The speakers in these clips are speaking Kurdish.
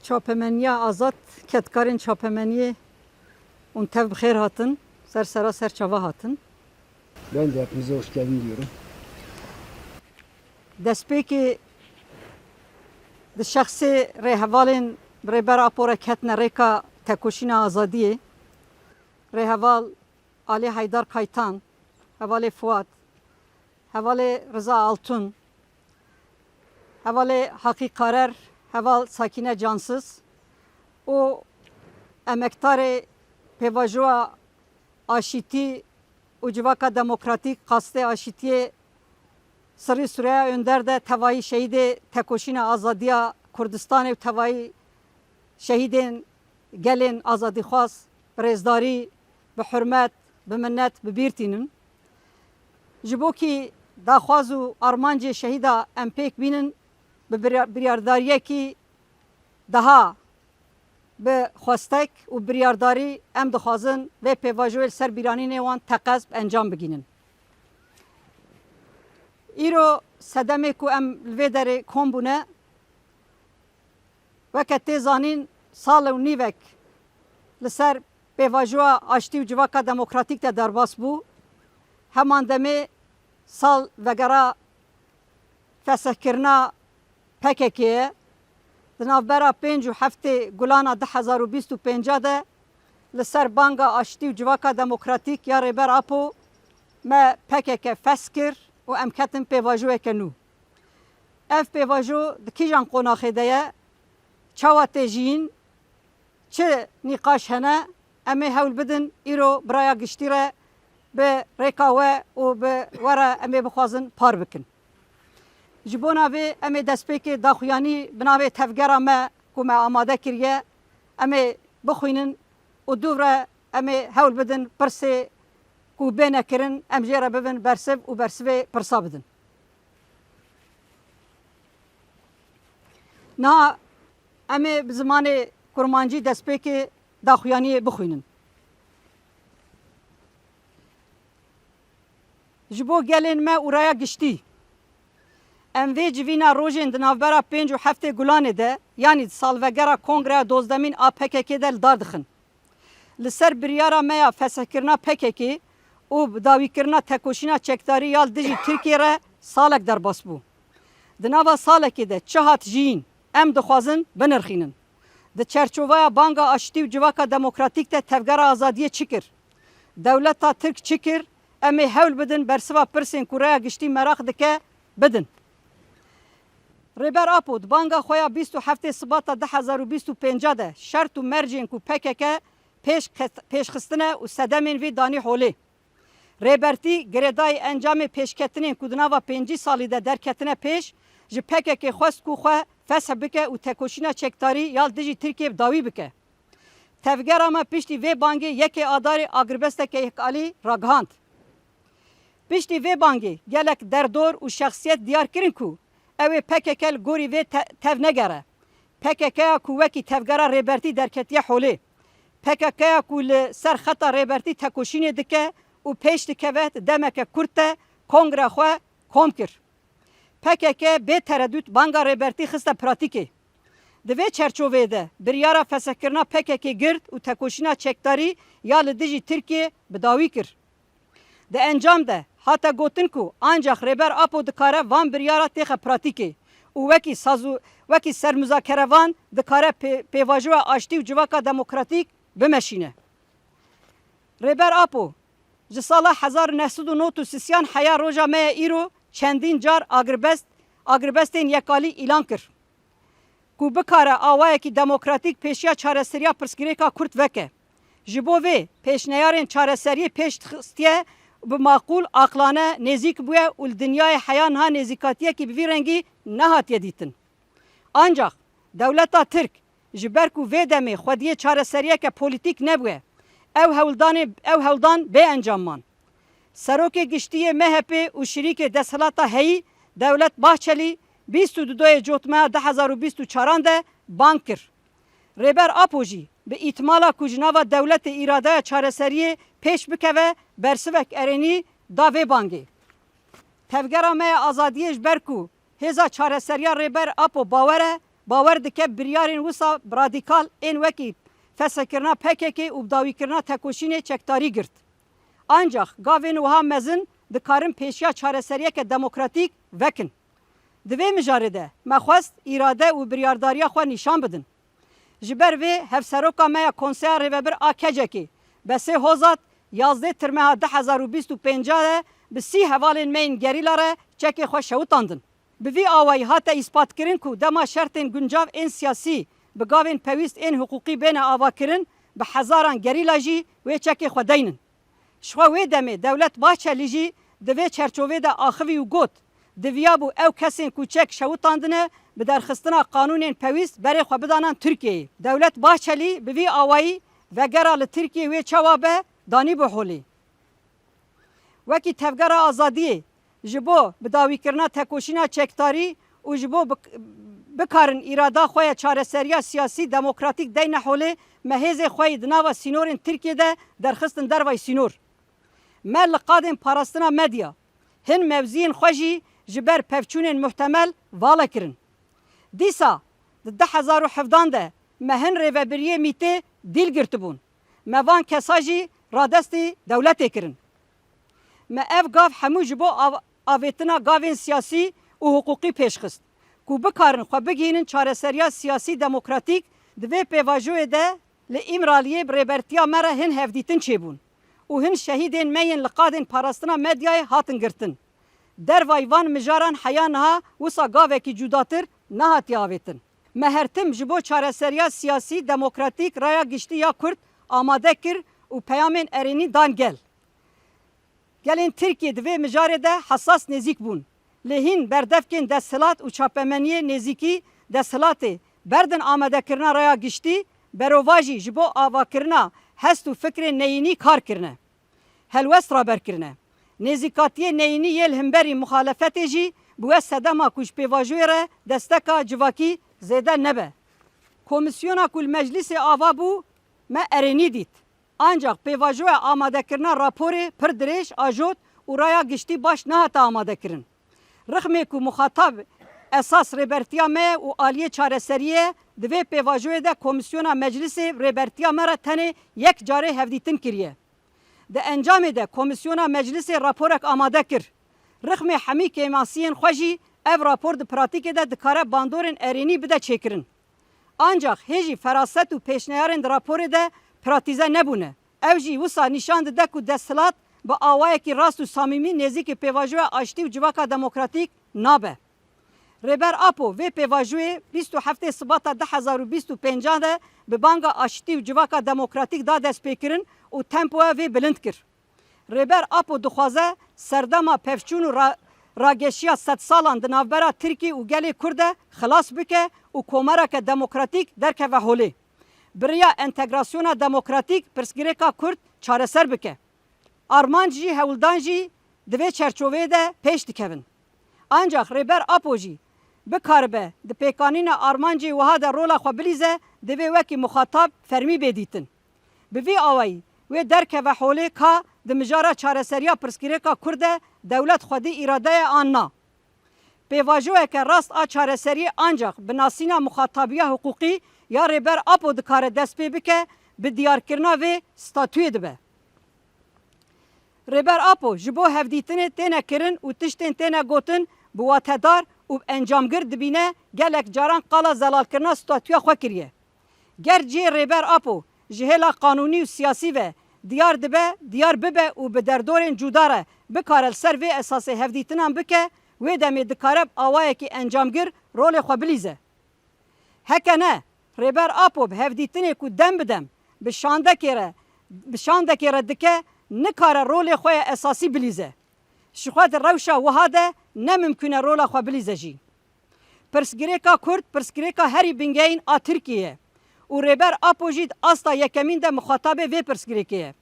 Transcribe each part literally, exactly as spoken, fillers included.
Çapemeniya azad, kedkarên çapemeniyê hûn tev bi xêr hatin, ser sera ser çava hatin. Ben de hepinize hoş geldin diyorum. Destpêkê di şexsê rêhevalên Rêber Apo re ketine rêka tekoşîna azadiyê. Rêheval Alî Heydar Kaytan, hevalê Fuat, hevalê Riza Altun, hevalê Haqî Karer, heval Sakîne Cansız û emektarê Pêvajoya Aşîtî û Civaka Demokratîk, Qastê Aşîtiyê Sirrî Süreyya Önder de tevayî şehîdê tekoşîna azadiya Kurdistanê û tevayî şehîdên gelên azadîxwaz rêzdarî, bi hurmet, bi minnet bi bîr tînin. Ji bo kî daxwaz û armancê şehîda em pêk bînin, bi birya-, biryardariyekî daha bi xwestek û biryardarî em dixwazin vê pêvajoyê li ser bîranînê wan teqez bi encam bigînin. Îro sedemê ku em li vê derê kom bûne, weke tê zanîn sal û nîvek li ser pêvajoya aştî û civaka demokratîk de derbas bû. Heman demê sal vegera fesihkirina P K K ye. Di navbera pênc û heftê Gulana du hezar û bîst û pênc de li ser banga aştî û civaka demokratîk ya Rêber Apo me P K K fesih kir û em ketin pêvajoyeke nû. Ev pêvajo di kîjan qonaxê de ye? Çawa tê jiyîn? Çi nîqaş hene? Em ê hewl bidin îro bi raya giştî re bi rêka we û bi we re em ê bixwazin par bikin. Ji bona vê em ê destpêkê daxuyanî bi navê tevgera me ku me amade kiriye, em ê bixwînin û dûv re em ê hewl bidin pirsê ku bêne kirin, em jê re bibin bersiv û bersivê pirsa bidin. Niha em ê bi zimanê kurmancî destpêkê daxuyaniyê bixwînin. Ji bo gelên me û raya giştî, em vê civîna rojên di navbera pênc û heftê Gulanê de, yanî di salvegera Kongreya dozdemîn a P K K de li dar dixin. Li ser biryara me ya fesihkirina P K K û bidawîkirina tekoşîna çekdarî ya li dijî Tirkiyê re salek derbas bû. Di nava salekê de çi hat jiyîn, em dixwazin binirxînin. Di çerçoveya banga aştî û civaka demokratîk de Tevgera Azadiyê çi kir? Dewleta Tirk çi kir? Em ê hewl bidin bersiva pirsên ku raya giştî meraq dike, bidin. Rêber Apo di banga xwe ya bîst û heftê Sibata du hezar û bîst û pênc de şert û mercên ku P K K pêş ket-, pêşxistine û sedemên vê danî holê. Rêbertî girêdayî encamê pêşketinên ku di nava pêncî salî de derketine pêş, ji P K K xwest ku xwe fesih bike û tekoşîna çekdarî ya li dijî Tirkiyê bi dawî bike. Tevgera me piştî vê bangê yekê Adarê agirbesteke yekalî ragihand. Piştî vê bangê gelek derdor û şexsiyet diyar kirin ku ew ê P K K li gorî vê te-, tevnegere. P K K ya ku wekî tevgera Rêbertî derketiye holê. P K K ya ku li ser xeta Rêbertî tekoşînê dike û pêş dikeve di demeke kurt de kongreya xwe kom kir. P K K bê teredût banga Rêbertî xiste pratîkê. Di vê çerçoveyê de biryara fesihkirina P K K girt û tekoşîna çekdarî ya li dijî Tirkiyê bi dawî kir. Di encam de hate gotin ku ancax Rêber Apo dikare van biryara têxe pratîkê û wekî saz û wekî sermuzakerevan dikare pê-, pêvajoya aştî û civaka demokratîk bimeşîne. Rêber Apo ji sala hezar û neh sed û nod û sisiyan heya roja me ye îro çendîn car agirbest, agirbestên yekalî îlan kir ku bikare awayekî demokratîk pêşiya çareseriya pirsgirêka Kurd veke. Ji bo vê pêşneyarên çareseriyê pêş dixistiye bi maqûl, aqlane, nêzîk bûye û li dinyayê heya niha nêzîkatiyekî bi vî rengî nehatiye dîtin. Ancax dewleta Tirk ji ber ku vê demê xwediyê çareseriyeke polîtîk nebûye, ew hewldanê, ew hewldan bê encam man. Serokê Giştî yê M H P û şirîkê desthilata heyî Dewlet Bahçelî bîst û du doyê Cotmeya du hezar û bîst û çaran de bang kir. Rêber Apo jî bi îtmala ku ji nava dewletê îradeya çareseriyê pêş bikeve bersivek erênî da vê bangê. Tevgera me ya Azadiyê ji ber ku hêza çareseriya Rêber Apo bawer e, Bawer dike biryarên wisa radîkal ên wekî feshekirina P K K û bidawîkirina tekoşînê çekdarî girt. Ancax gavên wiha mezin dikarin pêşiya çareseriyeke demokratîk vekin. Di vê mijarê de me xwest îrade û biryardariya xwe nîşan bidin. Ji ber vê hevseroka me ya Konseya Rêvebir a kecekê, Besê Hozat, yazdeh Tirmeha du hezar û bîst û pênc de bi sî hevalên me yên gerîla re çekê xwe şewitandin. Bi vî awayî hate îspatkirin ku dema şertên guncav ên siyasî bi gavên pêwîst ên hiqûqî bêne avakirin, bi hezaran gerîla jî wê çekê xwe deynin. Ji xwe wê demê Dewlet Bahçelî jî di vê çerçovê de axivî û got, Diviyabû ew kesên ku çek şewitandine bi derxistina qanûnên pêwîst berê xwe bidanan Tirkiyeyê. Dewlet Bahçelî bi vî awayî vegera li Tirkiyê wê çawa be, danîbû holê. Wekî Tevgera Azadiyê ji bo bidawîkirina tekoşîna çekdarî û ji bo bik-, bikarin îrada xwe ya çareseriya siyasî demokratîk deyne holê, me hêzê xwe yî di nava sînorên Tirkiyê de derxistin dervayî sînor. Me li qadên parastina medya hin mewziyên xwe jî ji ber pevçûnên muhtemel vala kirin. Dîsa di du hezar û hevdan de me hin rêvebiriyê mîtê dîl girtibûn. Me van kesa jî radestî dewletê kirin. Me ev gav hemû ji bo av-, avêtina gavên siyasî û hiqûqî pêş xist ku bikarin xwe bigihînin çareseriya siyasî demokratîk. Di vê pêvajoyê de li Îmraliyê bi rêbertiya me re hin hevdîtin çêbûn û hin şehîdên me yên li qadên parastina medyayê hatin girtin. Dervayî van mijaran heya niha wisa gavekî cudatir nehatiye avêtin. Me her tim ji bo çareseriya siyasî demokratîk raya giştî ya Kurd amade kir û peyamên erênî dan gel. Gelên Tirkiyê di vê mijarê de hesas nêzîk bûn. Lê hîn berdevkên desthilat û çapemeniyê nêzîkî desthilatê berdin amadekirina raya giştî, berovajî ji bo avakirina hest û fikrên neyînî kar kirine. Helwest raber kirine. Nêzîkatiyê neyînî yê li hemberî muxalefetê jî bi we sedema ku ji pêvajoyê re desteka civakî zêde nebe. Komîsyona ku li meclîsê ava bû, me erênî dît. Ancax pêvajoya amadekirina raporê pir dirêj, ajot û raya giştî baş nehate amadekirin. Rixmê ku muxatab esas rêbertiya me ye û aliyê çareseriyê ye, di vê pêvajoyê de Komîsyona Meclisê rêbertiya me re tenê yek carê hevdîtin kiriye. Di encamê de Komîsyona Meclisê raporek amade kir. Rixmê hemî kêmasiyên xwe jî ev rapor di pratîkê de dikare bandorên erênî bide çêkirin. Ancax hê jî feraset û pêşneyarên di raporê de pratîze nebûne. Ew jî wisa nîşan dide ku desthilat bi awayekî rast û samîmî nêzîkî pêvajoya aştî û civaka demokratîk nabe. Rêber Apo vê pêvajoyê bîst û heftê Sibata du hezar û bîst û pênc de bi banga aştî û civaka demokratîk da destpêkirin û tempoya vê bilind kir. Rêber Apo dixwaze serdema pevçûn û ra-, rageşiya sedsalan di navbera Tirkî û gelê Kurd de xilas bike û komareke demokratîk derkeve holê. Bi riya entegrasyona demokratîk pirsgirêka Kurd çareser bike. Armanc jî hewldan jî di vê çerçoveyê de pêş dikevin. Ancax Rêber Apo jî bikaribe di pêkanîna armancê wiha de rola xwe bilîze, divê wekî muxatab fermî bê dîtin. Bi vî awayî wê derkeve holê ka di mijara çareseriya pirsgirêka Kurd de dewlet xwedî îrade ye an na. Pêvajoyeke rast a çareseriyê ancax bi nasîna muxatabiya hiqûqî ya Rêber Apo dikare dest pê bike, bi diyarkirina vê statûyê dibe. Rêber Apo ji bo hevdîtinê têne kirin û tiştên têne gotin bi watedar û bi encamgir dibîne gelek caran qala zelalkirina statûya xwe kiriye. Ger cihê Rêber Apo ji hêla qanûnî û siyasî ve diyar dibe, diyar bibe û bi derdorên cuda re bikare li ser vê esasê hevdîtinan bike, wê demê dikare bi awayekî encamgir rolê xwe bilîze. Heke ne, Rêber Apo bi hevdîtinê ku dem bi dem bi şandekê re, bi şandekê re dike, nikare rolê xwe ya esasî bilîze. Ji xwe di rewşa wiha de ne mimkûn e rola xwe bilîze jî. Pirsgirêka Kurd pirsgirêka herî bingehîn a Tirkiyê ye û Rêber Apo jî di asta yekemîn de muxatabê vê pirsgirêkê ye.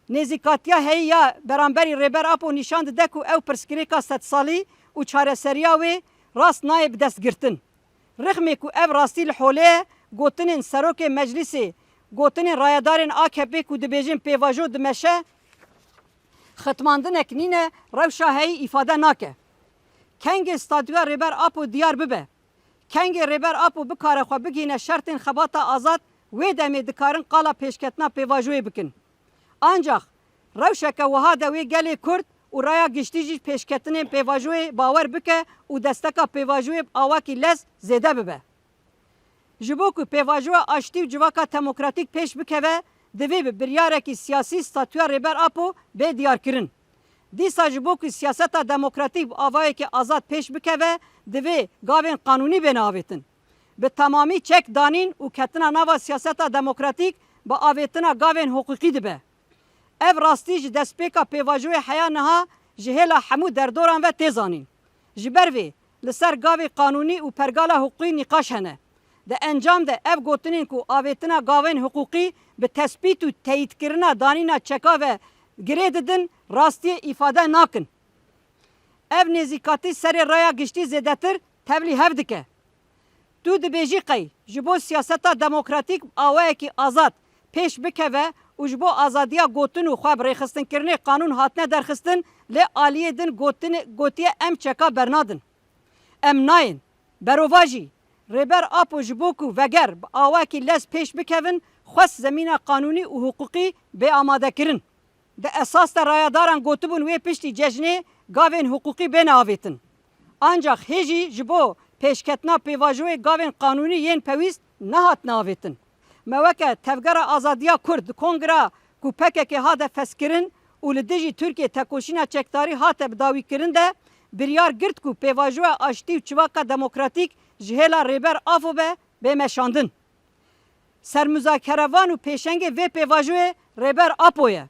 Nêzîkatiya heyî ya beramberî Rêber Apo nîşan dide ku ew pirsgirêka sedsalî û çareseriya wê rast nayê bi dest girtin. Rixmê ku ev rastî li holê ye, gotinên Serokê Meclîsê, gotinên rayedarên A K P ku dibêjin pêvajo dimeşe, xitmandinek nîne, rewşa heyî îfade nake. Kengê statûya Rêber Apo diyar bibe, Kengê Rêber Apo bikare xwe bigihîne şertên xebata azad, wê demê dikarin qala pêşketina pêvajoyê bikin. Ancax rewşeke wiha de wê gelê Kurd û raya giştî jî pêşketinên pêvajoyê bawer bike û desteka pêvajoyê bi awakî lez zêde bibe. Ji bo ku pêvajoya aştî û civaka demokratîk pêş bikeve, divê bi biryarekî siyasî statûya Rêber Apo bê diyarkirin. Dîsa ji bo ku siyaseta demokratîk bi avayekî azad pêş bikeve, divê gavên qanûnî bêne avêtin. Bi temamî çek danîn û ketina nava siyaseta demokratîk bi avêtina gavên hiqûqî dibe. Ev rastî ji destpêka pêvajoyê heya niha ji hêla hemû derdoran ve tê zanîn. Ji ber vê, li ser gavê qanûnî û pergala hiqûqî nîqaş hene. Di encam de ev gotinên ku avêtina gavên hiqûqî bi tespît û teyîdkirina danîna çeka ve girê didin, rastiyê îfade nakin. Ev nêzîkatî serê raya giştî zêdetir tevlî hev dike. Tu dibêjî qey ji bo siyaseta demokratîk awayekî azad pêş bikeve û ji bo azadiya gotin û xwe bi rêxistinkirinê qanûn hatine derxistin, lê aliyê din gotin, gotiye em çeka bernadin. Em nayên. Berovajî, Rêber Apo ji bo ku veger bi awayekî lez pêş bikevin, xwest zemîna qanûnî û hiqûqî bê amadekirin. Di esas de rayadaran gotibûn wê piştî cejnê gavên hiqûqî bêne avêtin. Ancax hê jî ji bo pêşketina pêvajoyê gavên qanûnî yên pêwîst nehatine avêtin. Me weke Tevgera Azadiya Kurd di kongra ku P K K hate fezkirin û li dijî Tirkiyê tekoşîna çekdarî hate bidawîkirin de biryar girt ku pêvajoya aştî û çivaka demokratîk ji hêla Rêber Apo be, bê meşandin. Sermuzakerevan û pêşengê vê pêvajoyê Rêber Apo ye.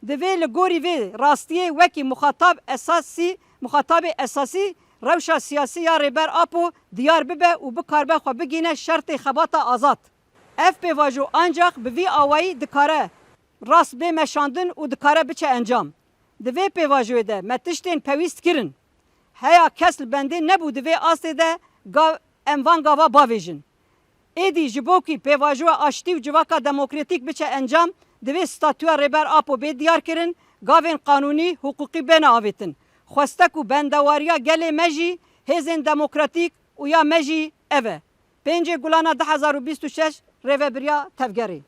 Divê li gorî vê rastiyê wekî muxatab esasî, muxatabê esasî rewşa siyasî ya Rêber Apo diyar bibe û bikaribe xwe bigihîne şertê xebata azad. Ev pêvajo ancax bi vî awayî dikare rast bê meşandin û dikare biçe encam. Di vê pêvajoyê de me tiştên pêwîst kirin. Heya kes li bendê nebû di vê astê de ga-, em van gava bavêjin. Êdî ji bo ku pêvajoya aştî û civaka demokratîk biçe encam, divê statûya Rêber Apo bê diyar kirin, gavên qanûnî, hiqûqî bêne avêtin. Xweste ku bendewariya gelê me jî, hêzên demokratîk û ya me jî ev e. Pêncê Gulana du hezar û bîst û şeş, Rêvebiriya Tevgerê.